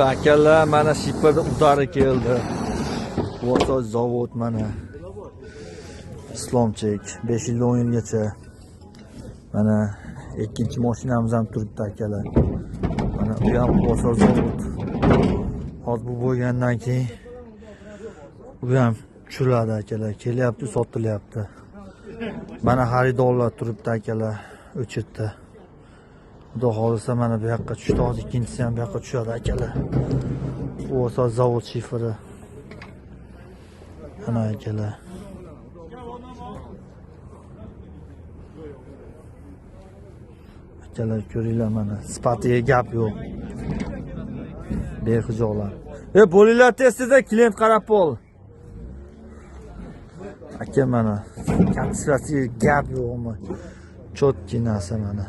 Akalar, mana shiferda udari keldi. Vosoy zavod mana. Islomchik 5 yil 10 yilgacha. Mana ikkinchi mashinamiz ham turibdi, akalar. Mana bu ham Vosoy zavod. Hozir bu bo'lgandan keyin bu ham tushiradi, akalar. Kelyapti, sotilyapti. Mana xaridorlar turibdi, akalar, o'chirdi. Xudo xohlasa, mana bu yoqqa tushdi, hozir ikkinchisi ham bu yoqqa tushadi, akalar. Vosoy zavod shiferi. Mana, akalar. Akalar, ko'ringlar, mana sifatiga gap yo'q. Behijolat. E, bo'linglar tez-tez, klient qarab bol. Aka, mana kачествosiga gap yo'qmi? Чёткий narsa mana.